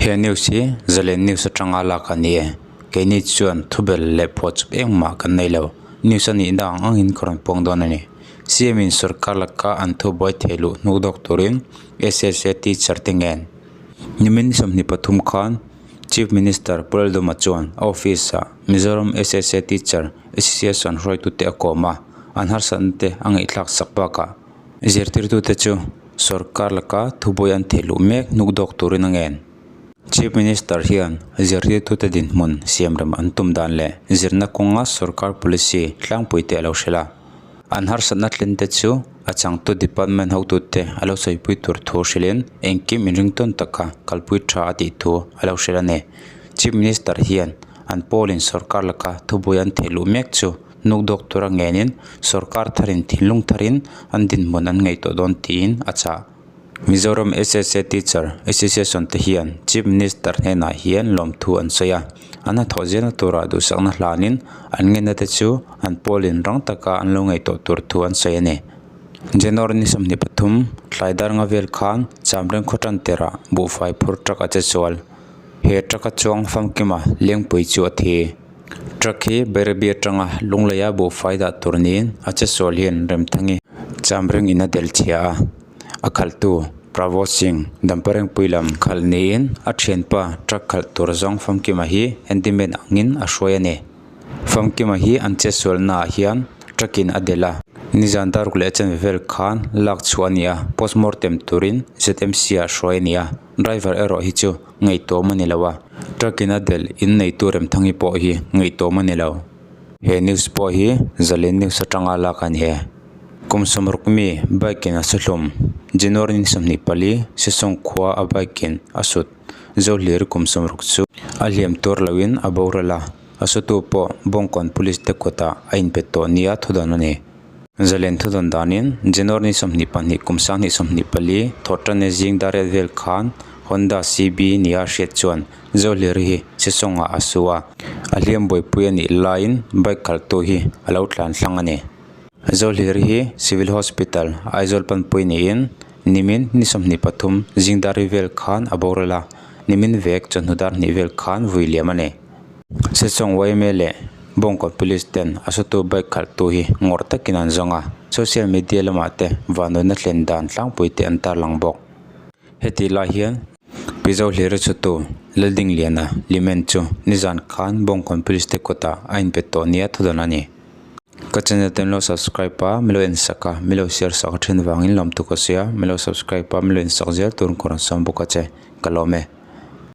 He news hi Zalen News atanga lak a ni e. Keini chuan thubel leh phuahchawp engmah kan nei lo. News a nihna ang angin ka rawn puang dawn a ni. CM in sorkar laka an thubuai thei luh hnuk dawk turin SSA teacher te ngen. Nimin 23 khan Chief Minister Pu Lalduma chuan a office ah Mizoram SSA Teacher Association hruaitute a kawm a, an harsatna te a ngaihthlak sak bakah zirtirtute chu Sorkar laka thubuai an theih luh mek hnuk dawk turin a ngen. Chief Minister hian zirtirtute dinhmun siamrem an tum dan leh zirna kawnga sorkar policy tlangpuite a lo hrilh a. An harsatna tlente chu a changtu department hotute a lo sawipui tur thu hrilhin engkim inringtawn taka kalpui tha a tih thu a lo hrilh a ni. Chief Minister hian an pawlin sorkar laka thubuai an theih luh mek chu Hnuk dawk tura ngenin sorkar tharin thinlung tharin an dinhmun an ngaihtuah dawn tiin a chah. Mizoram SSA Teacher Association te hian Chief Minister hnenah hian lawmthu an sawi a, an hnathawh zelna turah duhsakna hlanin an ngenna te chu an pawlin rang taka an lo ngaihtuah tur thu an sawi a ni. January ni 23, tlai dar nga vel khan Chamreng khaw tan terah buhfai phur truck a che chual. He truck a chuang famkima lengpui chu a thi. Truck hi Bairabi atanga Lungleia buhfai dah tur niin a che sual hian Remthangi Chamreng in a del chhia a, a khalhtu Pravo Singh Damparengpui lam khalh niin a thianpa truck khalh tur zawng Famkima hi handyman angin a hruai a ni. Famkima hi an che sualna ah hian truck in a del a, nizan daruk leh a chanve vel khan lak chhuah a ni a, postmortem turin ZMC ah hruai a ni a, driver erawh hi chu Ngaihtuam a ni lo a, truck in a delh in neitu Remthangi pawh hi ngaihtuam a ni lo. He news pawh hi Zalen News atanga lak a ni e. Kum 60 mi bike in a su hlum, January ni 24 Sesawng khua a bike in a sut Zohlir kum 60 chu a hliam tuar loin a boral a, a sutu pawh Bawngkawn Police te kutah a inpe tawh nia thudawn a ni. Zalen thudawn danin January ni 22 kum 2024 thawhtanna zing dar riat vel khan Honda CB nia hriat chuan Zohlir hi Sesawngah a su a, a hliam buaipui a nih laiin bike khalhtu hi a lo tlan hlang a ni. Zohlir hi Civil Hospital, Aizawl panpui niin nimin ni 23 zing dar ri vel khan a boral a, nimin vek chawhnu dar hnih vel khan vui liam a ni. Sesawng yma leh Bawngkawn Police ten a sutu bike khalhtu hi ngawrh takin an zawng a, social media lamah te vanawina thlen dan tlangpui te an tarlang bawk. Heti lai hian Pizo hlir a chhutu Laldingliana Limen chu nizan khan Bawngkawn Police te kawtah a inpe tawh nia thudawn a ni. Ka channel te an lo subscribe a, milo ensak a, milo share sak a then vangin lawmtu ka sawi a, milo subscribe a, milo ensak zel tur ka rawn sawm bawk a che, ka lawm e.